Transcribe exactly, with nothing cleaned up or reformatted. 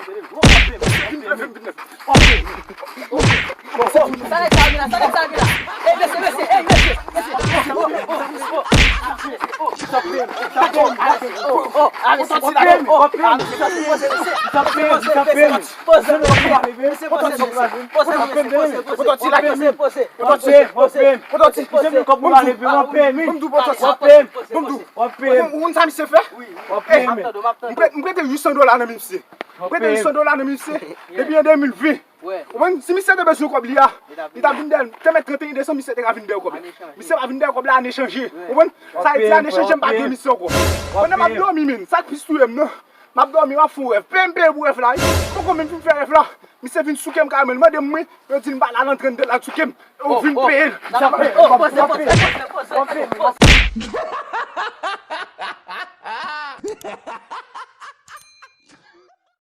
Sa nèg sa gen la, sa nèg sa gen la. Ey, mesye, mesye, ey, mesye, mesye. Ou konn sa misye fè? M prete uit san dola nan men misye. M prete uit san dola nan men misye. Depi an de mil ven. Ou konprann? Si misye te bezwen kòb li a, li t ap vin dèyè l. Te mèt trannteyen desanm, misye te ka vin dèyè kòb la. Misye pa vin dèyè kòb la, ane chanje. Ou konprann? Sa vle di ane chanje, m pa dwe misye ankò. Pandan m ap dòmi, menm, sa k plis touye m nan. M ap dòmi, m ap fè yon rèv. P M peye pou rèv la, wi. Poko menm fin fè rèv la. Misye vin souke m kareman, li mande m mwen, yo di m pa la nan trannde la souke m. Yo vin peye l. Sa pa